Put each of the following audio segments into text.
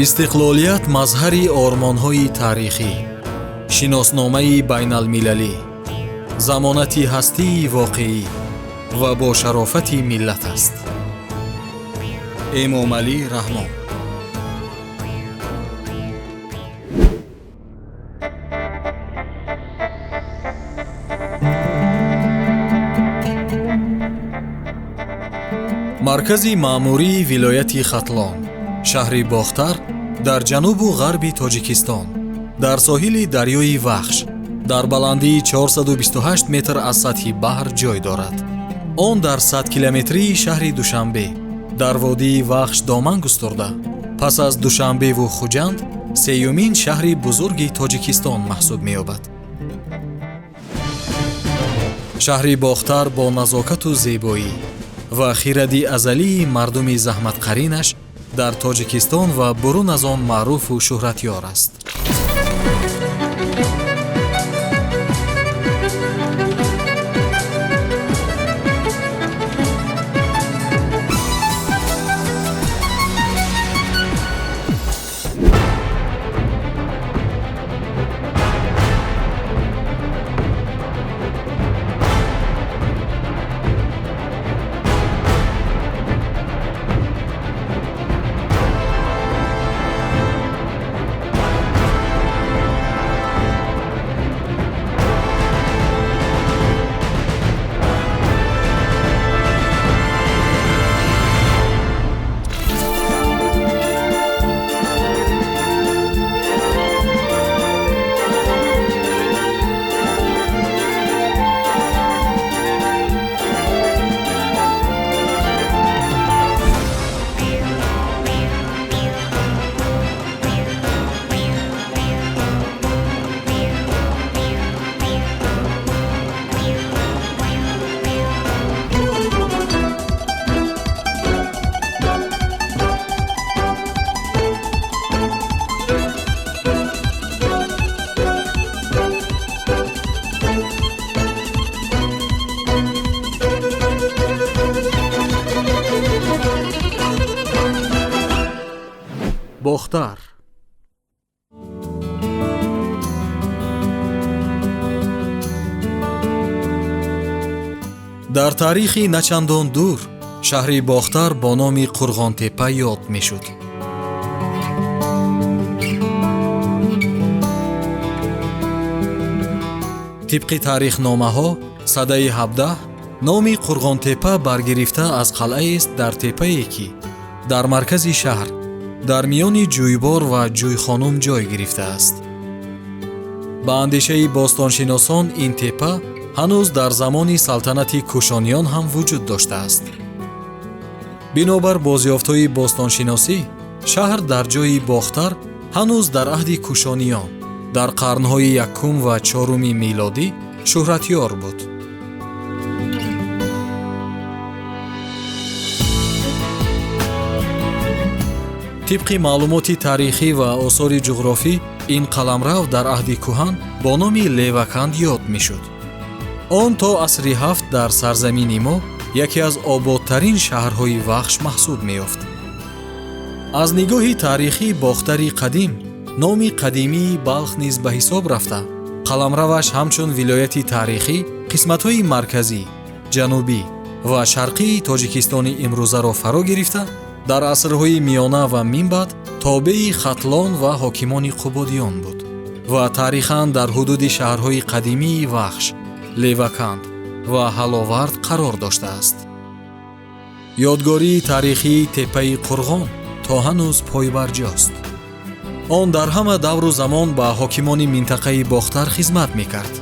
Истиқлолият мазҳари ормонҳои таърихӣ, шиносномаи байналмилалӣ, замонати ҳастии воқеӣ ва бо шарофати миллат аст. Эмомалӣ Раҳмон. Маркази маъмурии вилояти Хатлон, шаҳри Бохтар дар ҷанубу ғарби Тоҷикистон, дар соҳили дарёи Вахш, дар баландии 428 метр аз сатҳи баҳр ҷой дорад. Он дар 100 километрии шаҳри Душанбе, дар водии Вахш доман густурда, пас аз Душанбеву Хуҷанд сеюмин шаҳри бузурги Тоҷикистон маҳсуб меёбад. Шаҳри Бохтар бо назокату зебоӣ ва хиради азалии мардуми заҳматқаринаш дар Тоҷикистон ва бурун аз он маъруфу шӯҳратёр аст. Бохтар. Дар таърихи начандон дур шаҳри Бохтар бо номи Қурғонтепа ёд мешуд. Тибқи таърихномаҳо, садаи 17 номи Қурғонтепа баргирифта аз қалъаест дар тепае, ки дар маркази шаҳр дар миёни ҷӯйбор ва ҷӯйхонум ҷой гирифтааст. Ба андешаи бостоншиносон, ин тепа ҳанӯз дар замони салтанати кушониён ҳам вуҷуд доштааст. Бинобар бозёфтҳои бостоншиносӣ, шаҳр дар ҷойи Бохтар ҳанӯз дар аҳди кушониён дар қарнҳои якум ва чоруми милодӣ шӯҳратёр буд. Тибқи маълумоти таърихӣ ва осори ҷуғрофӣ, ин қаламрав дар аҳди кӯҳан бо номи Леваканд ёд мешуд. Он то асри ҳафт дар сарзамини мо яке аз ободтарин шаҳрҳои Вахш маҳсуб меёфт. Аз нигоҳи таърихӣ Бохтари қадим номи қадимии Балх низ ба ҳисоб рафта, қаламраваш ҳамчун вилояти таърихӣ қисматҳои марказӣ, ҷанубӣ ва шарқии Тоҷикистони имрӯзаро фаро гирифта, дар асрҳои миёна ва минбаъд тобеи Хатлон ва ҳокимони Қубодиён буд ва таърихан дар ҳудуди шаҳрҳои қадимии Вахш, Леваканд ва Ҳаловард қарор доштааст. Ёдгории таърихии теппаи Қурғон то ҳанӯз пойбарҷост. Он дар ҳама давру замон ба ҳокимони минтақаи Бохтар хизмат мекард.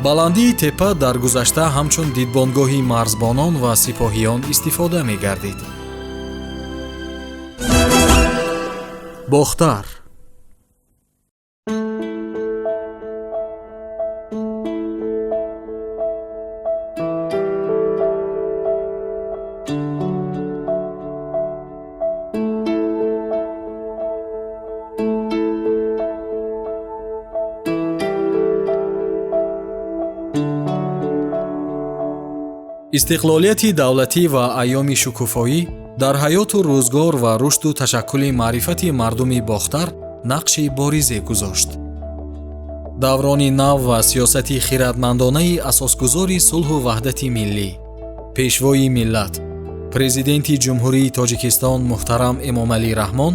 Баландии теппа дар гузашта ҳамчун дидбонгоҳи марзбонон ва сипоҳиён истифода мегардид. Бохтар. Истиқлолияти давлатӣ ва айёми шукуфоӣ Дар ҳаёту рӯзгор ва рушду ташаккули маърифати мардуми Бохтар нақши боризе гузошт. Даврони нав ва сиёсати хиратмандонаи асосгузори сулҳу ваҳдати миллӣ, пешвои миллат, президенти Ҷумҳурии Тоҷикистон муҳтарам Эмомалӣ Раҳмон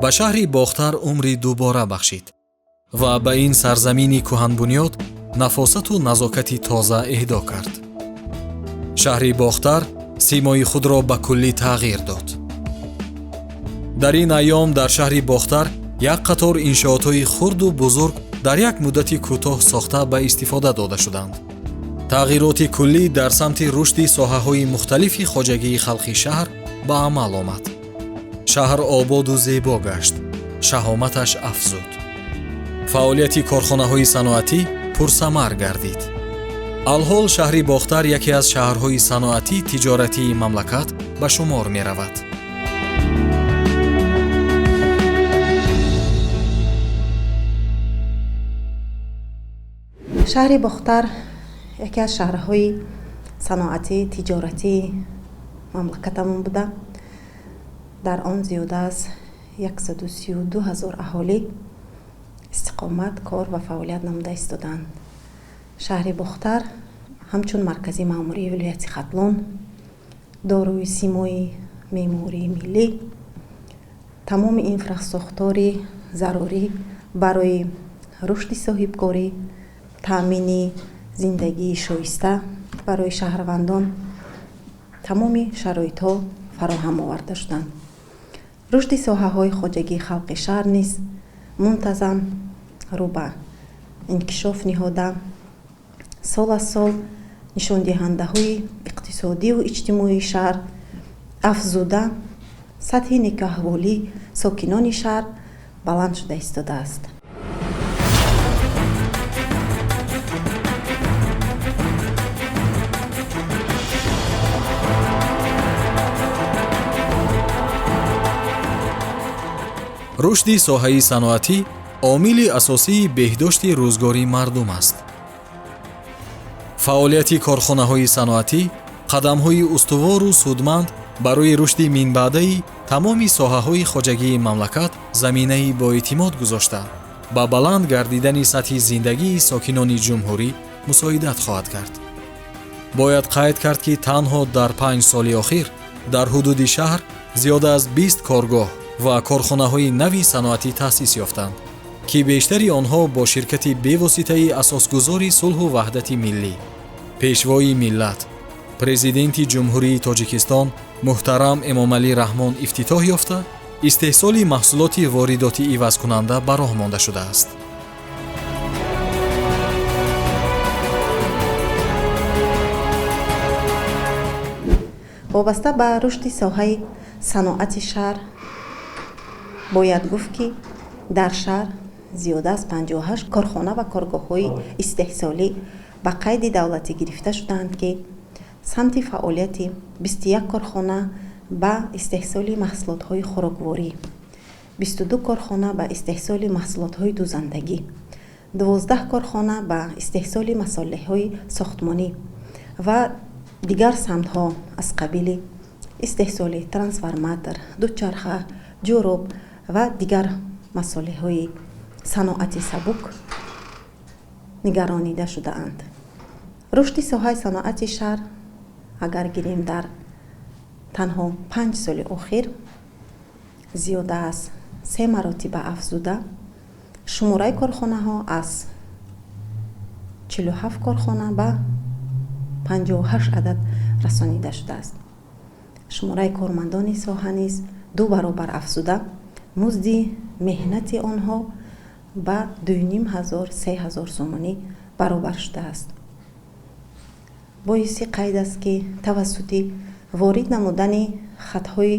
ба шаҳри Бохтар умри дубора бахшид ва ба ин сарзамини кӯҳанбунёд нафосату назокати тоза эҳдо кард. Шаҳри Бохтар симои худро ба куллӣ тағйир дод. Дар ин айём дар шаҳри Бохтар як қатор иншоотҳои хурду бузург дар як муддати кӯтоҳ сохта ба истифода дода шуданд. Тағйироти куллӣ дар самти рушди соҳаҳои мухталифи хоҷагии халқи шаҳр ба амал омад. Шаҳр ободу зебо гашт, шаҳоматаш афзуд. Фаъолияти корхонаҳои саноатӣ пурсамар гардид. Алҳол шаҳри Бохтар яке аз шаҳрҳои саноатӣ тиҷоратии мамлакат ба шумор меравад. Шаҳри Бохтар яке аз шаҳрҳои саноатӣ тиҷоратии мамлакатамон буда. Дар он зиёда аз 132 ҳазор аҳолӣ истиқомат, кор ва фаъолият намуда истодаанд. Шаҳри Бохтар ҳамчун маркази маъмурии вилояти Хатлон дорои симои меъмории миллӣ, тамоми инфрасохтори зарурӣ барои рушди соҳибкорӣ, таъмини зиндагии шоиста барои шаҳрвандон тамоми шароитҳо фароҳам оварда шуданд. Рушди соҳаҳои хоҷагии халқи шаҳр низ мунтазам рӯ ба инкишоф ниҳода, сол аз сол нишондиҳандаҳои иқтисодиву иҷтимоии шаҳр афзуда, сатҳи некӯаҳволии сокинони шаҳр баланд шуда истодааст. Рушди соҳаи саноатӣ омили асосии беҳдошти рӯзгори мардум аст. Фаъолияти корхонаҳои саноатӣ қадамҳои устувору судманд барои рушди минбаъдаи тамоми соҳаҳои хоҷагии мамлакат заминаи боэътимод гузошта, ба баланд гардидани сатҳи зиндагии сокинони ҷумҳурӣ мусоидат хоҳад кард. Бояд қайд кард, ки танҳо дар 5 соли охир дар ҳудуди шаҳр зиёда аз 20 коргоҳ ва корхонаҳои нави саноатӣ таъсис ёфтанд, ки бештари онҳо бо ширкати бевоситаи асосгузори сулҳу ваҳдати миллӣ, пешвои миллат, президенти Ҷумҳурии Тоҷикистон муҳтарам Эмомалӣ Раҳмон ифтитоҳ ёфта, истеҳсоли маҳсулоти воридотӣ ивазкунанда ба роҳ монда шудааст. Вобаста ба рушди соҳаи саноати шаҳр бояд гуфт, ки дар шаҳр зиёда аз 58 корхона ва коргоҳҳои истеҳсолӣ ба қайди давлатӣ гирифта шудаанд, ки самти фаъолияти 21 корхона ба истеҳсоли маҳсулотҳои хӯрокворӣ, 22 корхона ба истеҳсоли маҳсулотҳои дӯзандагӣ, 12 корхона ба истеҳсоли масолеҳҳои сохтмонӣ ва дигар самтҳо аз қабили истеҳсоли трансформатор, дучарха, ҷӯроб ва дигар масолеҳҳои саноати сабук нигаронида шудаанд. Рушди соҳаи саноати шаҳр агар гирем дар танҳо 5 соли охир зиёда аз 3 маротиба афзуда, шумораи корхонаҳо аз 47 корхона ба 58 адад расонида шудааст. Шумораи кормандони соҳа низ 2 баробар афзуда, музди меҳнати онҳо ба 2500-3000 сомонӣ баробар шудааст. Боиси қайд аст, ки тавассути ворид намудани хатҳои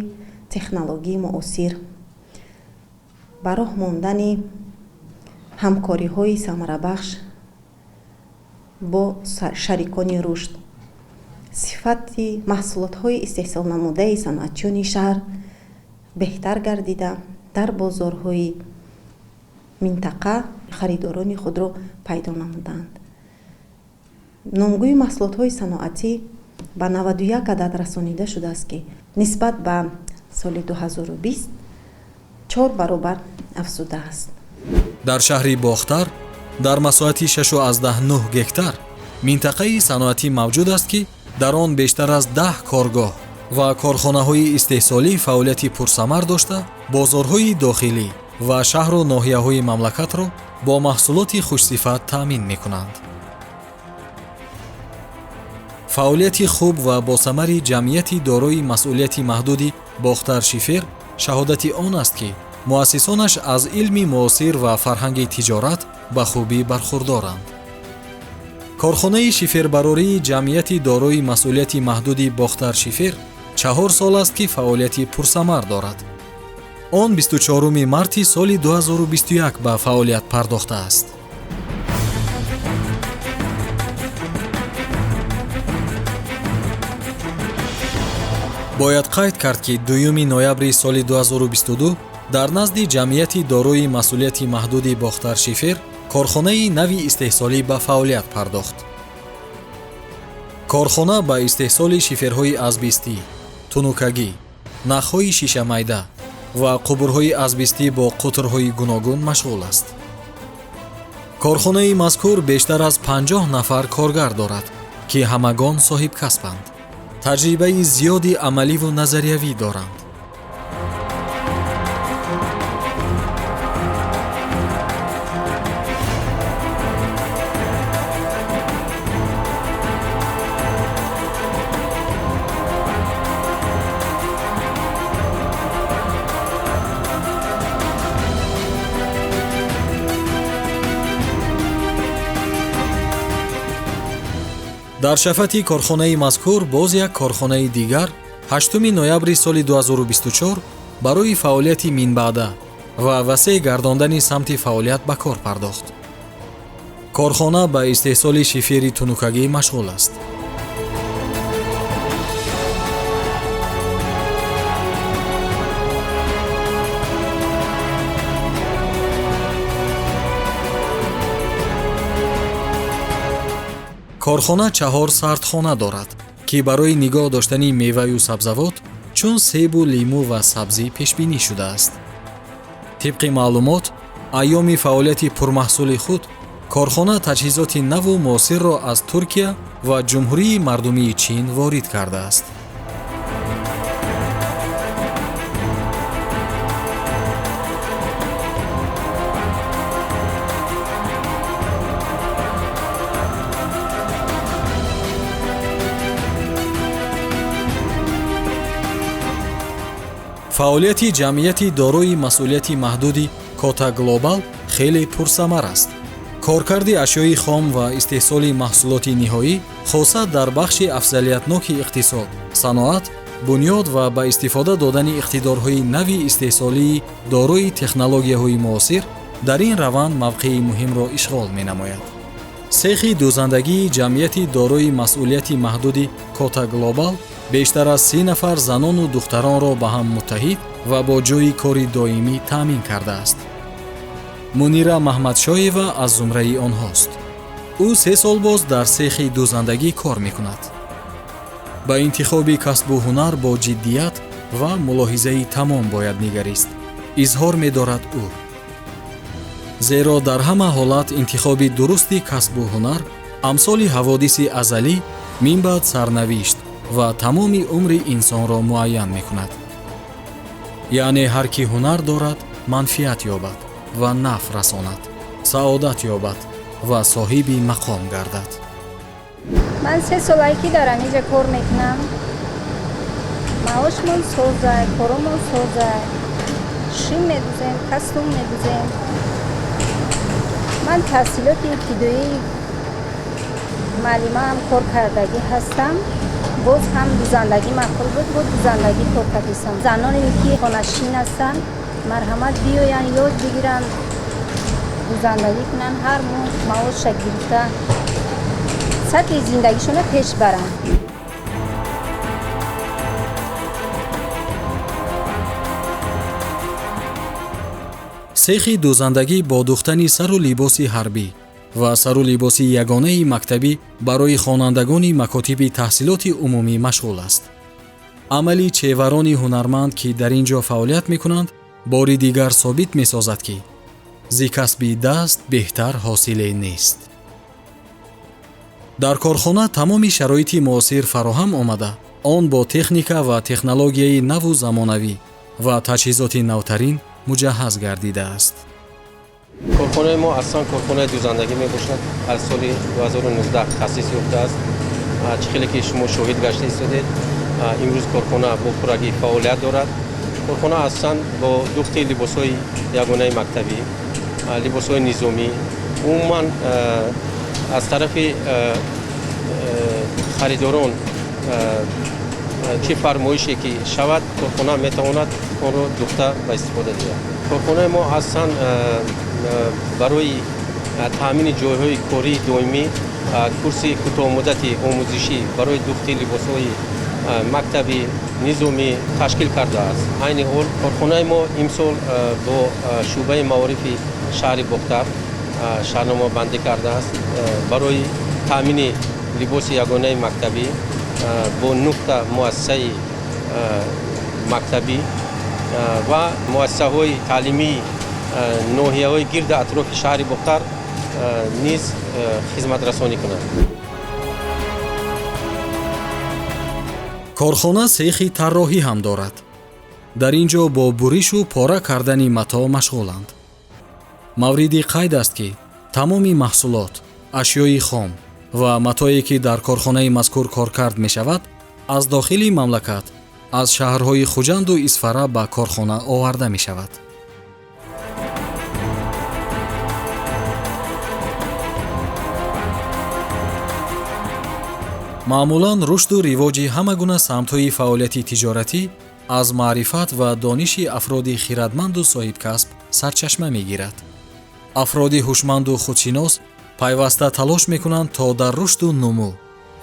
технологии муосир, ба роҳ мондани ҳамкориҳои самарабахш бо шарикони рушд, сифати маҳсулотҳои истеҳсолнамудаи саноатчиёни шаҳр беҳтар гардида, дар бозорҳои минтақа харидорони худро пайдо намуданд. Номгӯи маҳсулотҳои саноатӣ Ба 91 адад расонида шудааст, ки нисбат ба соли 2020 4 баробар афзудааст. Дар шаҳри Бохтар дар масоҳати 6,9 гектар минтақаи саноатӣ мавҷуд аст, ки дар он бештар аз 10 коргоҳ ва корхонаҳои истеҳсолӣ фаъолияти пурсамар дошта, бозорҳои дохилӣ ва шаҳру ноҳияҳои мамлакатро бо маҳсулоти хушсифат таъмин мекунанд. Фаъолияти хуб ва босамари ҷамъияти дорои масъулияти маҳдуди Бохтар Шифер шаҳодати он аст, ки муассисонаш аз илми муосир ва фарҳанги тиҷорат ба хубӣ бархурдоранд. Корхонаи шифербарории ҷамъияти дорои масъулияти маҳдуди Бохтар Шифер 4 сол аст, ки фаъолияти пурсамар дорад. Он 24 марти соли 2021 ба фаъолият пардохтааст. Бояд қайд кард, ки 2 ноябри соли 2022 дар назди ҷамъияти дорои масъулияти маҳдуди Бохтар Шифер корхонаи нави истеҳсолӣ ба фаъолият пардохт. Корхона ба истеҳсоли шиферҳои азбистӣ, тунукагӣ, нахҳои шишамайда ва қубурҳои азбистӣ бо қутрҳои гуногун машғул аст. Корхонаи мазкур бештар аз 50 нафар коргар дорад, ки ҳамагон соҳибкасбанд, таҷрибаи зиёди амаливу назариявӣ доранд. Дар шафати корхонаи мазкур боз як корхонаи дигар 8 ноябри соли 2024 барои фаъолияти минбаъда ва васеъ гардондани самти фаъолият ба кор пардохт. Корхона ба истеҳсоли шифери тунукагӣ машғул аст. Корхона 4 сардхона дорад, ки барои нигоҳ доштани меваю сабзавот чун себу лимӯ ва сабзӣ пешбинӣ шудааст. Тибқи маълумот, айёми фаъолияти пурмаҳсули худ корхона таҷҳизоти наву муосирро аз Туркия ва Ҷумҳурии Мардумии Чин ворид кардааст. Фаъолияти ҷамъияти дорои масъулияти маҳдуди Кота Глобал хеле пурсамар аст. Коркарди ашёи хом ва истеҳсоли маҳсулоти ниҳоӣ хоса дар бахши афзалиятноки иқтисод, саноат, бунёд ва ба истифода додани иқтидорҳои нави истеҳсолии дорои технологияҳои муосир дар ин раванд мавқеи муҳимро ишғол менамояд. Сехи дӯзандагии ҷамъияти дорои масъулияти маҳдуди Кота Глобал бештар аз 30 нафар занону духтаронро ба ҳам муттаҳид ва бо ҷойи кори доимӣ таъмин кардааст. Мунира Маҳмадшоева аз зумраи онҳост. Ӯ 3 сол боз дар сехи дӯзандагӣ кор мекунад. Ба интихоби касбу ҳунар бо ҷиддият ва мулоҳизаи тамом бояд нигарист, изҳор медорад ӯ. Зеро дар ҳама ҳолат интихоби дурусти касбу ҳунар амсоли ҳаводиси азалӣ минбаъд сарнавишт ва тамоми умри инсонро муайян мекунад. Яъне ҳар ки ҳунар дорад, манфиат ёбад ва наф расонад, саодат ёбад ва соҳиби мақом гардад. Ман 3 солае ки дар ҳаминҷа кор мекунам. Маошмон созай, коромон созай. Шим медузем, кастум медузем. Ман таҳсилоти ибтидоии муаллимаам кор кардагӣ ҳастам. Боз ҳам дузандагӣ маъқул буд, бо дузандагӣ кор кардистам. Заноне ки хонашин ҳастанд, марҳамат биёянд, ёд бигиранд, дузандагӣ кунанд, ҳар моҳ маоша гирифта сатҳи зиндагишонро пеш баранд. Сехи дӯзандагӣ бо духтани сару либоси ҳарбӣ Ва сару либоси ягонаи мактабӣ барои хонандагони макотиби таҳсилоти умумӣ машғул аст. Амали чеварони ҳунарманд, ки дар ин ҷо фаъолият мекунанд, бори дигар собит месозад, ки зи касби даст беҳтар ҳосиле нест. Дар корхона тамоми шароити муосир фароҳам омада, он бо техника ва технологияи наву замонавӣ ва таҷҳизоти навтарин муҷаҳҳаз гардидааст. Корхонаи мо аслан корхонаи дӯзандагӣ мебошад. Аз соли 2019 таъсис ёфтааст. Чӣ хеле ки шумо шоҳид гашта истодед, имрӯз корхона бо пуррагӣ фаъолият дорад. Корхона аслан бо дӯхти либосҳои ягонаи мактабӣ, либосҳои низомӣ, умуман аз тарафи харидорон чӣ фармоише ки шавад, корхона метавонад онро дӯхта ба истифода диҳад. Корхонаи мо аслан барои таъмини ҷойҳои кории доимӣ курси кӯтоҳмуддати омӯзишӣ барои дӯхти либосҳои мактабӣ, низомӣ ташкил кардааст. Айни ҳол корхонаи мо имсол бо шӯъбаи маорифи шаҳри Бохтар шаҳрномабандӣ кардааст барои таъмини либоси ягонаи мактабӣ бо нуқта муассисаи мактабӣ ва муассисаҳои таълимии ноҳияҳои гирди атрофи шаҳри Бохтар низ хизматрасонӣ кунад. Корхона сехи тарроҳӣ ҳам дорад. Дар ин ҷо бо буришу пора кардани матоъ машғуланд. Мавриди қайд аст, ки тамоми маҳсулот, ашёи хом ва матое, ки дар корхонаи мазкур коркард мешавад, аз дохили мамлакат, аз шаҳрҳои Хуҷанду Исфара ба корхона оварда мешавад. Маъмулан рушду ривоҷи ҳама гуна самтҳои фаъолияти тиҷоратӣ аз маърифат ва дониши афроди хирадманду соҳибкасб сарчашма мегирад. Афроди ҳушманду худшинос пайваста талош мекунанд, то дар рушду нумӯ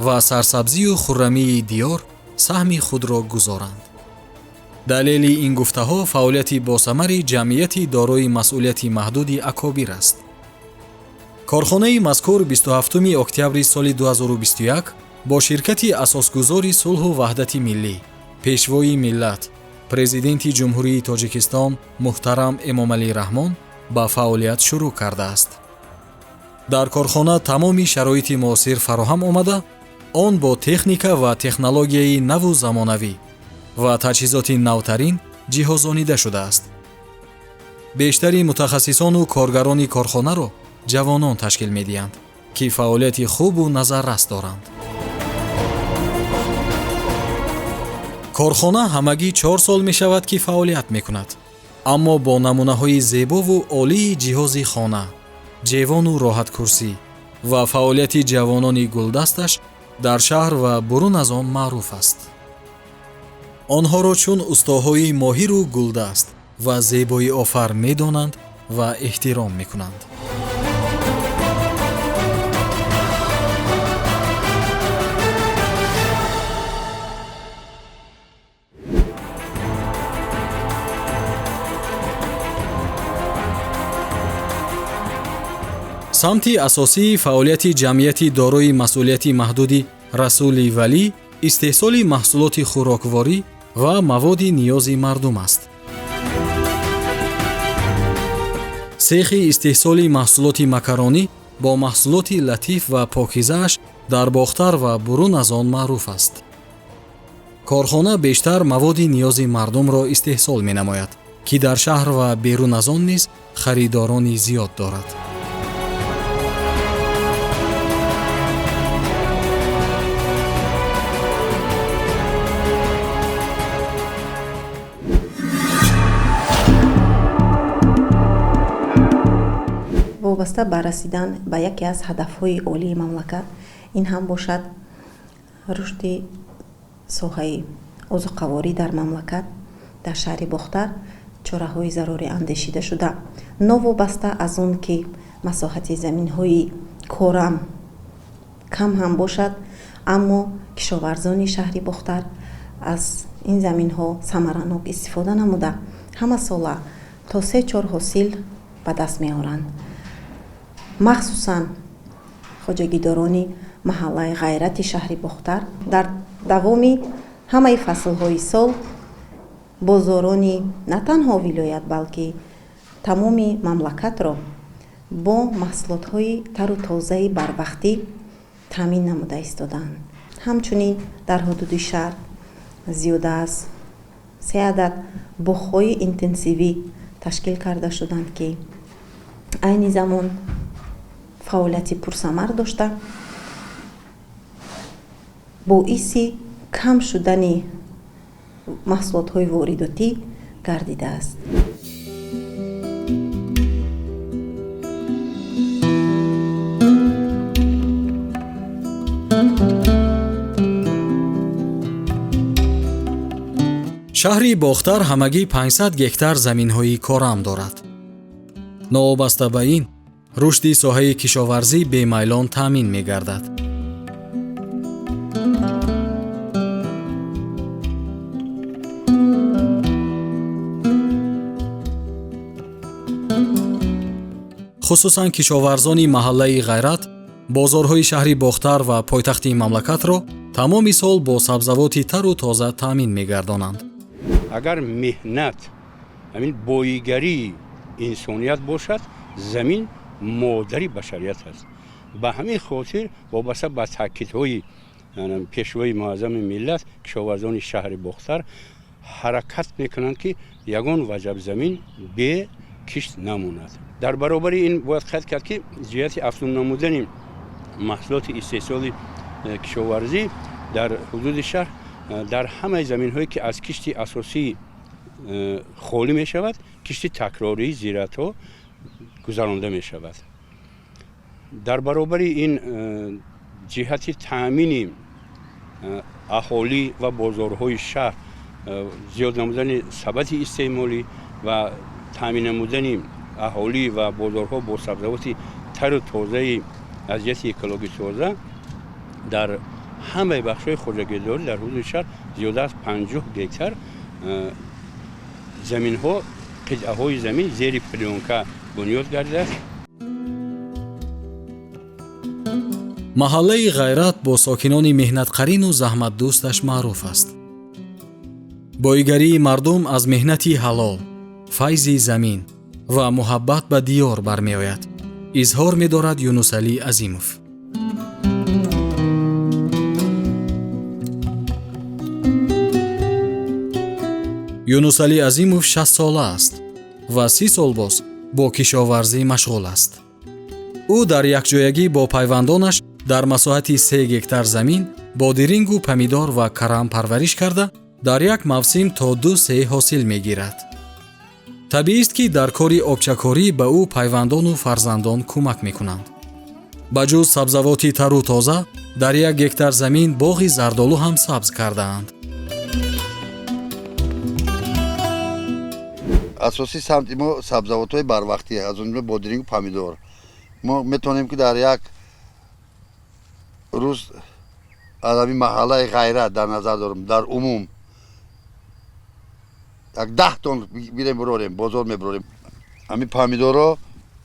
ва сарсабзию хуррамии диёр саҳми худро гузоранд. Далели ин гуфтаҳо фаъолияти босамари ҷамъияти дорои масъулияти маҳдуди Акобир аст. Корхонаи мазкур 27 октябри соли 2021 бо ширкати асосгузори сулҳу ваҳдати миллӣ, пешвои миллат, президенти Ҷумҳурии Тоҷикистон муҳтарам Эмомалӣ Раҳмон ба фаъолият шурӯъ кардааст. Дар корхона тамоми шароити муосир фароҳам омада, он бо техника ва технологияи наву замонавӣ ва таҷҳизоти навтарин ҷиҳозонида шудааст. Бештари мутахассисону коргарони корхонаро ҷавонон ташкил медиҳанд, ки фаъолияти хубу назаррас доранд. Корхона ҳамагӣ 4 сол мешавад, ки фаъолият мекунад, аммо бо намунаҳои зебову олии ҷиҳози хона, ҷевону роҳаткурсӣ ва фаъолияти ҷавонони гулдасташ дар шаҳр ва бурун аз он маъруф аст. Онҳоро чун устоҳои моҳиру гулдаст ва зебоиофар медонанд ва эҳтиром мекунанд. Самти асосии фаъолияти ҷамъияти дорои масъулияти маҳдуди Расули Валӣ истеҳсоли маҳсулоти хӯрокворӣ ва маводи ниёзи мардум аст. Сехи истеҳсоли маҳсулоти макаронӣ бо маҳсулоти латиф ва покизааш дар Бохтар ва бурун аз он маъруф аст. Корхона бештар маводи ниёзи мардумро истеҳсол менамояд, ки дар шаҳр ва берун аз он низ харидорони зиёд дорад. Вобаста ба расидан ба яке аз ҳадафҳои олии мамлакат, ин ҳам бошад рушди соҳаи озуқаворӣ дар мамлакат, дар шаҳри Бохтар чораҳои зарурӣ андешида шуда, новобаста аз он ки масоҳати заминҳои корам кам ҳам бошад, аммо кишоварзони шаҳри Бохтар аз ин заминҳо самаранок истифода намуда, ҳамасола то 3-4 ҳосил ба даст меоранд. Махсусан хоҷагидорони маҳаллаи Ғайрати шаҳри Бохтар дар давоми ҳамаи фаслҳои сол бозорони на танҳо вилоят, балки тамоми мамлакатро бо маҳсулотҳои тару тозаи барвақтӣ таъмин намуда истодаанд. Ҳамчунин дар ҳудуди шаҳр зиёда аз 3 адад боғҳои интенсивӣ ташкил карда шуданд, ки айни замон фаъолияти пурсамар дошта, боиси кам шудани маҳсулотҳои воридотӣ гардидааст. Шаҳри Бохтар ҳамагӣ 500 гектар заминҳои корам дорад. Новобаста ба ин, рушди соҳаи кишоварзӣ бемайлон таъмин мегардад. Хусусан кишоварзони маҳаллаи Ғайрат бозорҳои шаҳри Бохтар ва пойтахти мамлакатро тамоми сол бо сабзавоти тару тоза таъмин мегардонанд. Агар меҳнат, ҳамин боигарии инсоният бошад, замин модари башарият аст. Ба ҳамин хотир вобаста ба таъкидҳои пешвои муаззами миллат, кишоварзони шаҳри Бохтар ҳаракат мекунанд, ки ягон ваҷаб замин бе кишт намонад. Дар баробари ин бояд қайд кард, ки ҷиҳати афзун намудани маҳсулоти истеҳсоли кишоварзӣ дар ҳудуди шаҳр дар ҳамаи заминҳое, ки аз кишти асосӣ холӣ мешавад, кишти такрории зироатҳо гузаронда мешавад. Дар баробари ин ҷиҳати таъмини аҳолӣ ва бозорҳои шаҳр, зиёд намудани сабати истеъмолӣ ва таъмин намудани аҳолӣ ва бозорҳо бо сабзавоти тару тозаи аз ҷиҳати экологӣ тоза дар ҳамаи бахшҳои хоҷагидорӣ дар ҳудуди шаҳр зиёда аз 50 гектар заминҳо, қитъаҳои замин зери плёнка бунёд гардидааст. Маҳаллаи Ғайрат бо сокинони меҳнатқарину заҳматдӯсташ маъруф аст. Боигарии мардум аз меҳнати ҳалол, файзи замин ва муҳаббат ба диёр бармеояд, изҳор медорад Юнусалӣ Азимов. Юнусалӣ Азимов 60 сола аст ва 30 сол боз бо кишоварзӣ машғул аст. Ӯ дар якҷоягӣ бо пайвандонаш дар масоҳати 3 гектар замин бодирингу помидор ва карам парвариш карда, дар як мавсим то 2-3 ҳосил мегирад. Табиист, ки дар кори обчакорӣ ба ӯ пайвандону фарзандон кӯмак мекунанд. Ба ҷуз сабзавоти тару тоза, дар 1 гектар замин боғи зардолу ҳам сабз кардаанд. Асосии самти мо сабзавотҳои барвақтӣ, аз он ҷумла бодирингу помидор. Мо метавонем, ки дар як рӯз аз ҳамин маҳаллаи Ғайрат дар назар дорам, дар умум як 10 тон бирем бурорем, бозор мебурорем. Ҳамин помидорро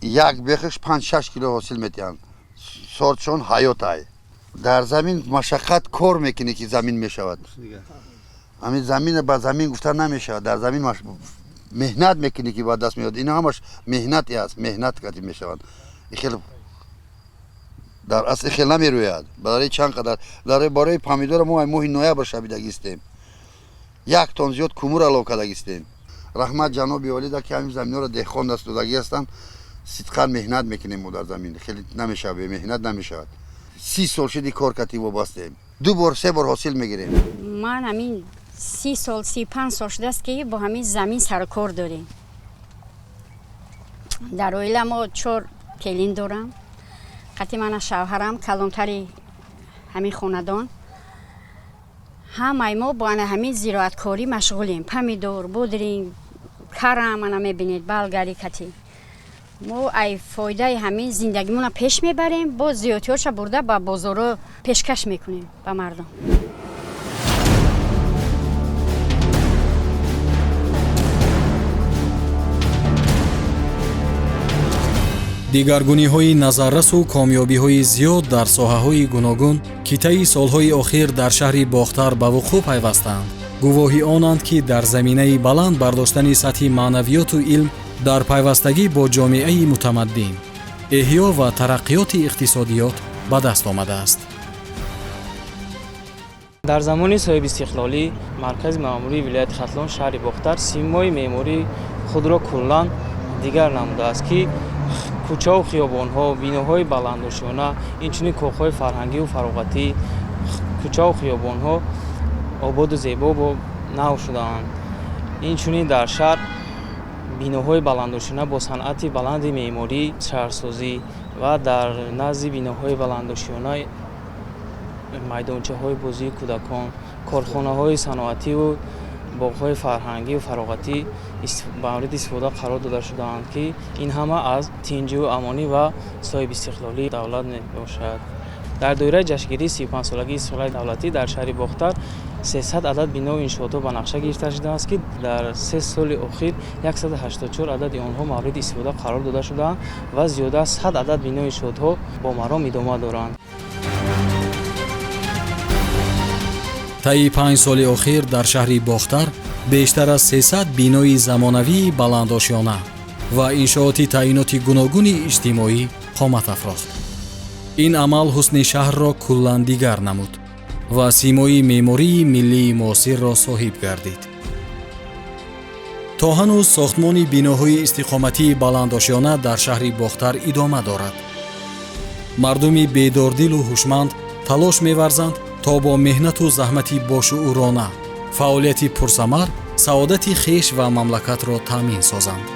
як бехаш 5-6 кило ҳосил метиҳанд. Сортшон ҳаётай. Дар замин машаққат кор мекунӣ, ки замин мешавад. Ҳамин замин ба замин гуфта намешавад. Дар замин меҳнат мекунӣ, ки ба даст меояд. Ин ҳамаш меҳнате аст, меҳнат кати мешаванд. Хеле дар асл хеле намерӯяд. Барои чанд қадар барои помидора мо моҳи ноябр шабидагистем. 1 тон зиёд кумур алов кардагистем. Раҳмат ҷаноби олида, ки ҳамин заминҳоро деҳқон даст додагӣ ҳастанд. Сидқан меҳнат мекунем мо дар замин. Хеле намешавад, бемеҳнат намешавад. 30 сол шуди кор кати вобастем. 2 бор 3 бор ҳосил мегирем. Ман ҳамин 30 сол, 35 сол шудааст, ки бо ҳамин замин сарукор дорем. Дар оила мо 4 келин дорам. Қати мана шавҳарам, калонтари ҳамин хонадон. Ҳамаи мо бо ана ҳамин зироаткорӣ машғулем. Помидор, бодринг, карам ана мебинед, балгари кати. Мо ай фоидаи ҳамин зиндагимонро пеш мебарем, боз зиёдтиёша бурда ба бозорҳо пешкаш мекунем ба мардум. Дигаргуниҳои назаррасу комёбиҳои зиёд дар соҳаҳои гуногун, ки таи солҳои охир дар шаҳри Бохтар ба вуқӯъ пайвастаанд, гувоҳи онанд, ки дар заминаи баланд бардоштани сатҳи маънавиёту илм дар пайвастагӣ бо ҷомеаи мутамаддин, эҳё ва тараққиёти иқтисодиёт ба даст омадааст. Дар замони соҳибистиқлолӣ маркази маъмурии вилояти Хатлон шаҳри Бохтар симои меъмории худро куллан дигар намудааст, ки кӯчаву хиёбонҳо, биноҳои баландошёна, инчунин коҳҳои фарҳангиву фароғатӣ, кӯчаву хиёбонҳо ободу зебо нав шудаанд. Инчунин дар шаҳр биноҳои баландошёна бо санъати баланди меъморӣ, шаҳрсозӣ ва дар назди биноҳои баландошёна майдончаҳои бозии кӯдакон, корхонаҳои саноативу боғҳои фарҳангиву фароғатӣ ба мавриди истифода қарор дода шудаанд, ки ин ҳама аз тинҷу амонӣ ва соҳибистиқлолии давлат мебошад. Дар доираи ҷашнгирии 35-солагии истиқлолияти давлатӣ дар шаҳри Бохтар 300 адад бинову иншоотҳо ба нақша гирифта шудааст, ки дар 3 соли охир 184 адади онҳо мавриди истифода қарор дода шудаанд ва зиёда аз 100 адад биноу иншоотҳо бо маром идома доранд. Таи 5 соли охир дар шаҳри Бохтар бештар аз 300 бинои замонавии баландошёна ва иншооти таъиноти гуногуни иҷтимоӣ қомат афрохт. Ин амал ҳусни шаҳрро куллан дигар намуд ва симои меъмории миллии муосирро соҳиб гардид. То ҳанӯз сохтмони биноҳои истиқоматии баландошёна дар шаҳри Бохтар идома дорад. Мардуми бедордилу ҳушманд талош меварзанд то бо меҳнату заҳмати бошуурона фаъолияти пурсамар саодати хеш ва мамлакатро таъмин созанд.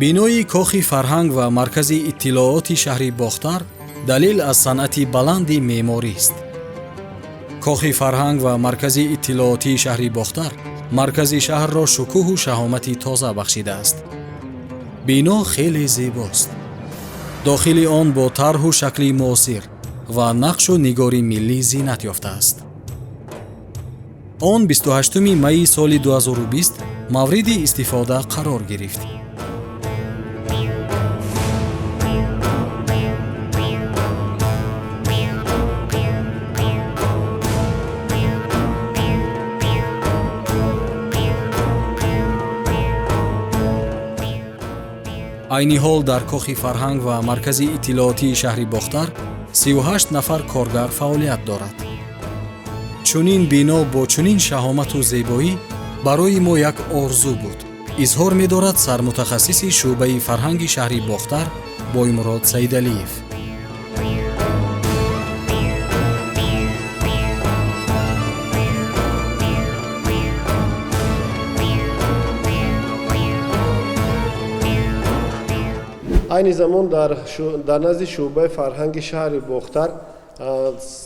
Бинои кохи фарҳанг ва маркази иттилооти шаҳри Бохтар далел аз санъати баланди меъморист. Кохи фарҳанг ва маркази иттилоотии шаҳри Бохтар маркази шаҳрро шукӯҳу шаҳомати тоза бахшидааст. Бино хеле зебост. Дохили он бо тарҳу шакли муосир ва нақшу нигори миллӣ зинат ёфтааст. Он 28 майи соли 2020 мавриди истифода қарор гирифт. Айни ҳол дар кохи фарҳанг ва маркази иттилоотии шаҳри Бохтар 38 нафар коргар фаъолият дорад. Чунин бино бо чунин шаҳомату зебоӣ барои мо як орзу буд, изҳор медорад сармутахассиси шӯъбаи фарҳанги шаҳри Бохтар Боймурод Саидалиев. Айни замон дар назди шӯъбаи фарҳанги шаҳри Бохтар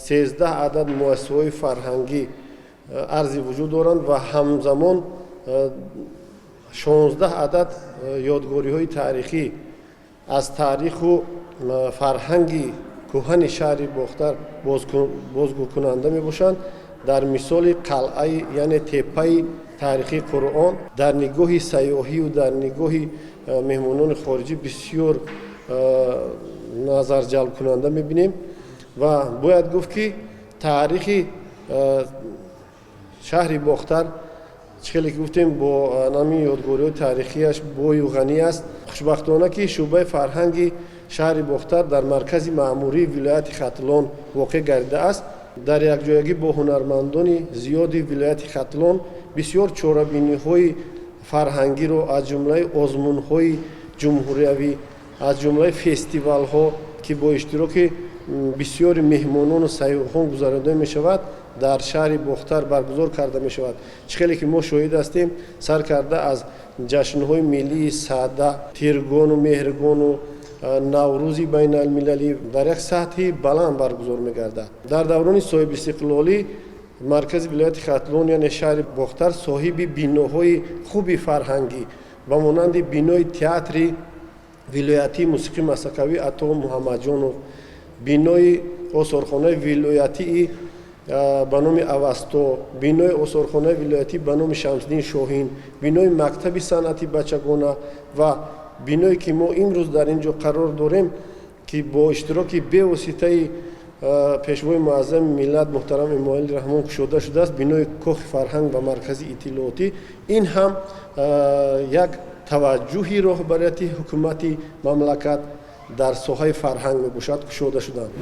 13 адад муассисаҳои фарҳангӣ арзи вуҷуд доранд ва ҳамзамон 16 адад ёдгориҳои таърихӣ аз таъриху фарҳанги кӯҳани шаҳри Бохтар бозгӯкунанда мебошанд. Дар мисоли қалъаи, яъне теппаи таърихии Қуръон дар нигоҳи сайёҳию дар нигоҳи меҳмонони хориҷӣ бисёр назарҷалбкунанда мебинем ва бояд гуфт, ки таърихи шаҳри Бохтар чӣ хеле ки гуфтем бо нами ёдгориҳои таърихиаш бою ғанӣ аст. Хушбахтона, ки шӯъбаи фарҳанги шаҳри Бохтар дар маркази маъмурии вилояти Хатлон воқеъ гардидааст. Дар якҷоягӣ бо ҳунармандони зиёди вилояти Хатлон бисёр чорабиниҳои фарҳангиро аз ҷумлаи озмунҳои ҷумҳуриявӣ, аз ҷумлаи фестивалҳо, ки бо иштироки Бисёри меҳмонону сайёҳон гузаронида мешавад, дар шаҳри Бохтар баргузор карда мешавад. Чӣ хеле ки мо шоҳид ҳастем, сар карда аз ҷашнҳои миллии Саъда, Тиргону Меҳргону Наврӯзи байналмилалӣ дар як сатҳи баланд баргузор мегардад. Дар даврони соҳибистиқлолӣ маркази вилояти Хатлон, яъне шаҳри Бохтар, соҳиби биноҳои хуби фарҳангӣ ба монанди бинои театри вилоятии мусиқии масакавӣ Ато Муҳаммадҷонов, бинои осорхонаи вилоятии ба номи Авасто, бинои осорхонаи вилоятӣ ба номи Шамсиддин Шоҳин, бинои мактаби санъати бачагона ва биное ки мо имрӯз дар ин ҷо қарор дорем, ки бо иштироки бевоситаи пешвои муаззами миллат муҳтарам Эмомалӣ Раҳмон кушода шудааст, бинои кохи фарҳанг ва маркази иттилоотӣ. Ин ҳам як таваҷҷӯҳи роҳбарияти ҳукумати мамлакат дар соҳаи фарҳанг мебошад, кушода шуданд.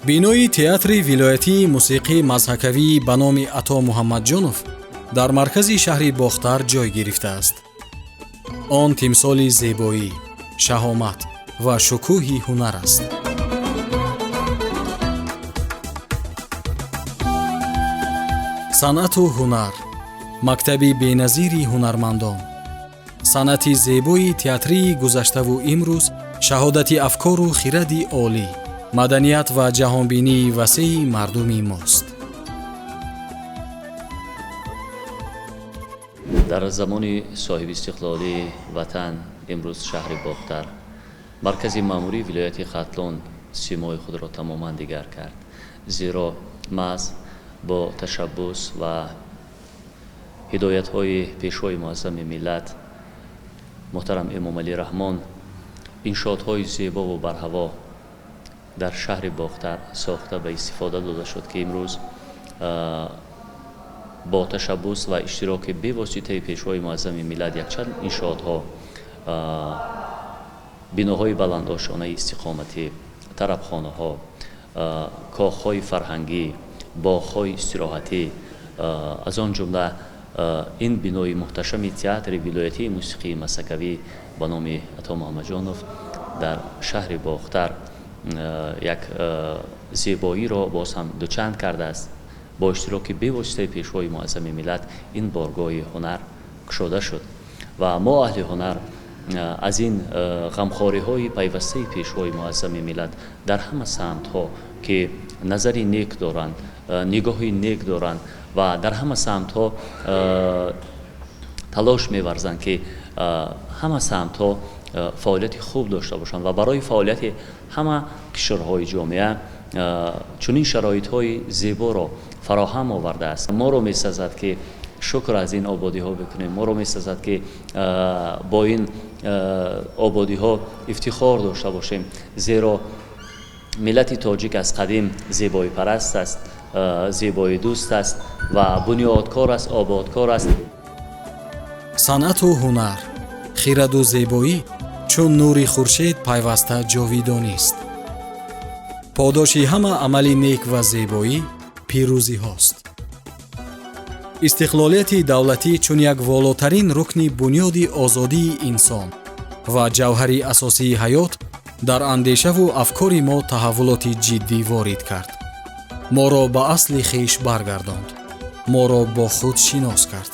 Бинои театри вилоятии мусиқии мазҳакавӣ ба номи Ато Муҳаммадҷонов дар маркази шаҳри Бохтар ҷой гирифтааст. Он тимсоли зебоӣ, шаҳомат ва шукӯҳи ҳунар аст. Санъату ҳунар мактаби беназири ҳунармандон, санъати зебои театрии гузаштаву имрӯз, шаҳодати афкору хиради олӣ, маданият ва ҷаҳонбинии васеи мардуми мост. Дар замони соҳибистиқлолии ватан имрӯз шаҳри Бохтар, маркази маъмурии вилояти Хатлон, симои худро тамоман дигар кард, зеро маҳз бо ташаббус ва ҳидоятҳои пешвои муаззами миллат муҳтарам Эмомалӣ Раҳмон иншоотҳои зебову барҳаво дар шаҳри Бохтар сохта ба истифода дода шуд, ки имрӯз бо ташаббус ва иштироки бевоситаи пешвои муаззами миллат якчанд иншоотҳо, биноҳои баландошонаи истиқоматӣ, тарабхонаҳо, кохҳои фарҳангӣ, боғҳои истироҳатӣ, аз он ҷумла ин бинои муҳташами театри вилоятии мусиқии масакавӣ ба номи Ато Муҳаммадҷонов дар шаҳри Бохтар як зебоиро боз ҳам дучанд кардааст. Бо иштироки бевоситаи пешвои муаззами миллат ин боргоҳи ҳунар кушода шуд ва мо аҳли ҳунар аз ин ғамхориҳои пайвастаи пешвои муаззами миллат дар ҳама самтҳо, ки назари нек доранд, нигоҳи нек доранд ва дар ҳама самтҳо талош меварзанд, ки ҳама самтҳо фаъолияти хуб дошта бошанд ва барои фаъолияти ҳама қишрҳои ҷомеа чунин шароитҳои зеборо фароҳам овардааст. Моро месазад, ки шукр аз ин ободиҳо бикунем, моро месазад, ки бо ин ободиҳо ифтихор дошта бошем, зеро миллати тоҷик аз қадим зебоипараст аст, зебоидӯст аст ва бунёдкор аст, ободкор аст. Санъату ҳунар, хираду зебоӣ чун нури хуршед пайваста ҷовидонист. Подоши ҳама амали нек ва зебоӣ пирӯзиҳост. Истиқлолияти давлатӣ чун як волотарин рукни бунёди озодии инсон ва ҷавҳари асосии ҳаёт дар андешаву афкори мо таҳаввулоти ҷиддӣ ворид кард. Моро ба асли хеш баргардонд, моро бо худ шинос кард.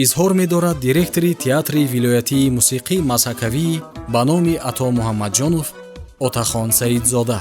Изҳор медорад директори театри вилоятии мусиқии мазҳакавӣ ба номи Ато Муҳаммадҷонов Отахон Саидзода.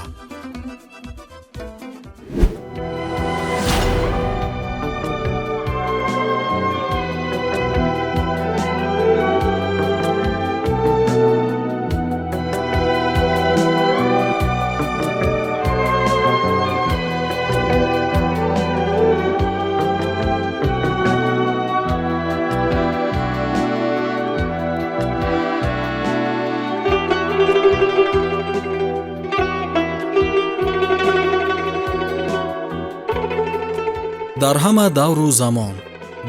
Дар ҳама давру замон,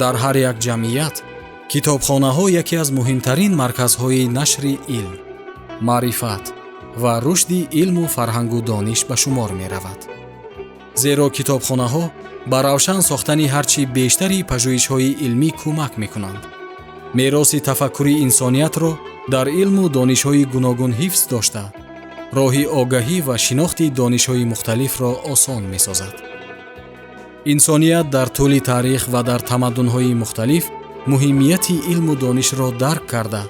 дар ҳар як ҷамъият, китобхонаҳо яке аз муҳимтарин марказҳои нашри илм, маърифат, ва рушди илму фарҳангу дониш ба шумор меравад. Зеро китобхонаҳо ба равшан сохтани ҳарчи бештари пажӯҳишҳои илмӣ кӯмак мекунанд. Мероси тафаккури инсониятро дар илму донишҳои гуногун ҳифз дошта, роҳи огаҳӣ ва шинохти донишҳои мухталифро осон месозад. Инсоният дар тӯли таърих ва дар тамаддунҳои мухталиф муҳимияти илму донишро дарк карда,